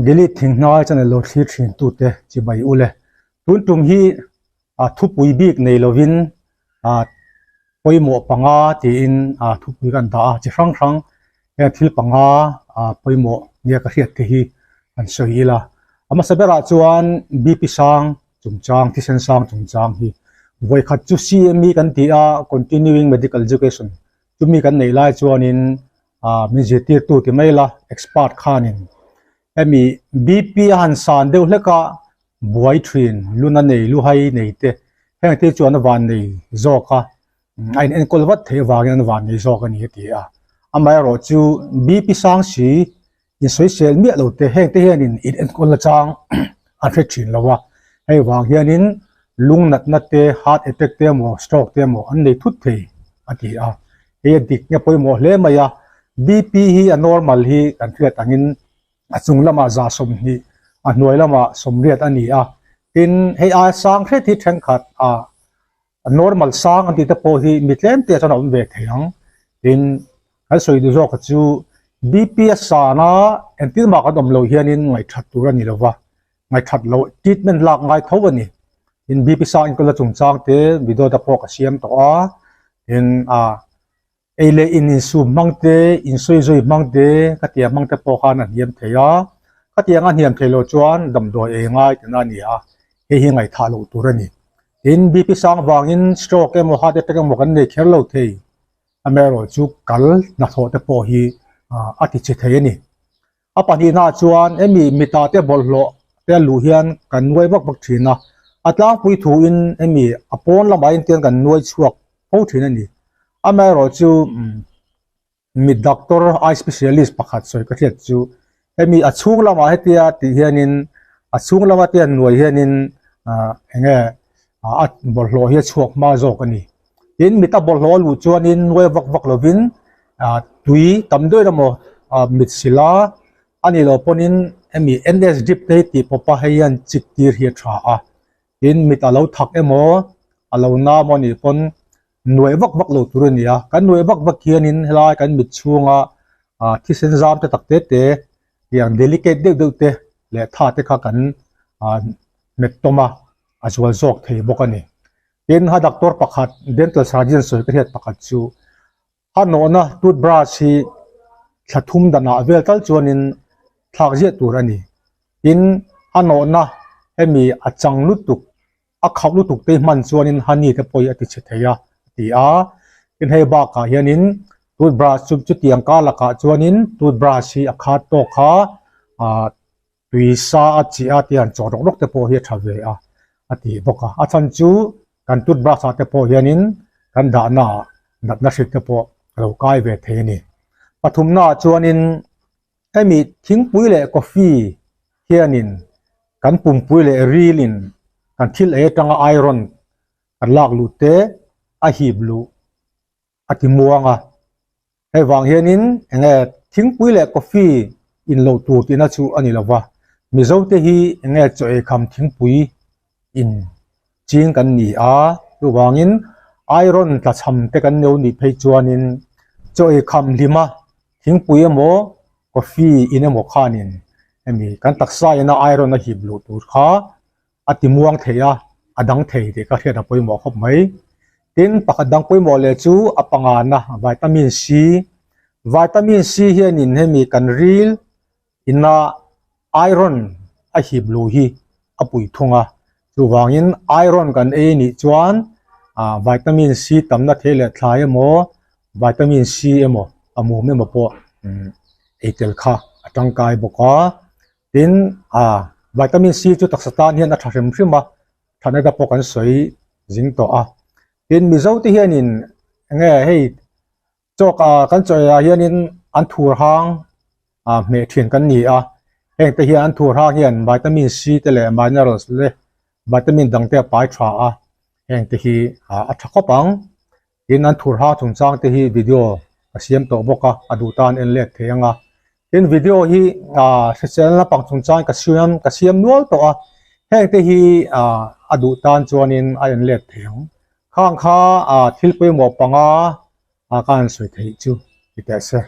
Delete Thinghnai channel lo thlir thin tute chibai ule. Tun tum hi a thupui bik nei lovin a pawimawh panga tiin a thupui kan dah a, chi hrang hrang heng thil panga a pawimawh nia ka hriat te hi an sawi ila. A hmasa berah chuan BP sang chungchang, thisen sang chungchang hi vawikhat chu CME kan ti a, Continuing Medical Education chumi kan neih lai chuanin ah min zirtirtu ti mai la expert khanin hemi BP a han san deuh hlek a buai thin luna nei luhai nei te heng te chuan a van nei zawk a a in enkawl vat theih avangin an van nei zawk a ni a ti a amaherawh chu BP sang si insawisel miah lo te heng te hianin in enkawl na chang an hre thin lo a hei vang hianin lung natna te heart attack te emaw stroke te emaw an nei thut thei a ti a hei a dik nge pawimawh hle mai a BP hi a normal hi kan hriat angin a chung lamah 20 a hnuai lamah 80 a ni a tin hei aia sang hret hi thenkhat ah A normal sang an tih te pawh hi mi tlem te chuan a awm ve thei ang. Tin, kan sawi duh zawk chu BP a san a, engtin mah kan awm loh hianin ngaihthat tur a ni lo va, ngaihthat loh treatment lak ngai tho a ni. Tin, BP sang enkawl na chungchang te video te pawh ka siam tawh a, tin a Ei leh in insum hmang te, insawi zui hmang te, khatiang hmang te pawh khan a hniam thei a, khatiang a hniam thei loh chuan damdawi ei ngai tihna a ni a, hei hi ngaihthah loh tur a ni. Tin, BP sang vangin stroke emaw heart attack emaw kan nei kher lo thei, amaherawhchu kal hnathawh te pawh hi a ti che thei a ni. A pahnihnaah chuan hemi mita te bawlhhlawh te a luh hian kan nuai vak vak thin a, a tlangpui thuin hemi a pawn lamah hian tiang kan nuai chhuak fo thin a ni. Amaherawhchu mit doctor eye specialist pakhat sawi ka hriat chu hemi a chhung lamah hetia tih hianin a chhung lama te an nuai hianin ah eng nge a bawlhhlawh hi a chhuak hma zawk a ni. Tin mita bawlhhlawh a luh chuanin nuai vak vak lovin ah tui tam deuh emaw ah mit sila a nih loh pawhin hemi N_S drip te hi tih pawp a hei hian chik tir hi a tha a. Tin mit a lo thak emaw a lo na emaw a nih pawn nuai vak vak lo tur a ni a. Kan nuai vak vak hianin helai kan mit chhunga ah thisen zam te tak te te tiang delicate deuh deuh te leh tha te kha kan ah hmet tawm a a zual zawk thei bawk a ni. Tin ha doctor pakhat dental surgeon sawi ka hriat pakhat chu a nawhna toothbrush hi thla thum danah vel tal chuanin thlak ziah tur a ni. Tin a nawhna hemi a chang lutuk a khauh lutuk te hman chuanin honey te pawh hi a ti chhe thei a a ti a. Tin hei bakah hianin toothbrush chu chutiang kar lakah chuanin toothbrush hi a khat tawk kha ah tui sa a chih a tih han chawh rawk rawk te pawh hi a tha ve a a ti bawk a. A chhan chu kan toothbrush ah te pawh hianin kan dahna ah natna hrik te pawh a lo kai ve thei a ni. Pathumna ah chuanin hemi thingpui leh coffee hianin kan pumpui leh ril in kan thil ei atanga iron kan lak luh te a hip luh a ti muang a. Hei vang hianin eng nge thingpui leh coffee in loh tur tihna chu a ni lo va, Mizo te hi eng nge chaw ei kham thingpui in ching kan ni a, chuvangin iron tlachham te kan lo nih phei chuanin chaw ei kham hlima thingpui emaw coffee in emaw khanin hemi kan taksa ina iron a hip luh tur kha a ti muang thei a, a dang thei tih ka hriat a pawimawh khawp mai. Tin, pakhat dang pawimawh leh chu a pangana vitamin C. Vitamin C hianin hemi kan ril ina iron a hip luh hi a pui thung a, chuvangin iron kan ei nih chuan ah vitamin C tamna thei leh thlai emaw vitamin C emaw a mum emaw pawh ei tel kha a tangkai bawk a. Tin, ah vitamin C chu taksa tan hian a tha hrim hrim a, thatna te pawh kan sawi zing tawh a. Tin, Mizo te hianin eng nge hei chawk ah kan chaw ah hianin an thur hang ah hmeh thin kan ni a, heng te hian an thur hang hian vitamin C te leh minerals leh vitamin dang te a pai tha a, heng te hi a tha khawp ang. Tin an thur hang chungchang te hi video ka siam tawh bawk a, a duh tan en let thei ang a. Tin video hi ah hrisel lampang chungchang ka siam ka siam nual tawh a, heng te hi ah a duh tan chuanin a en let thei ang. Khang kha ah thil pawimawh panga ah ka han sawi theih chu ti teh se.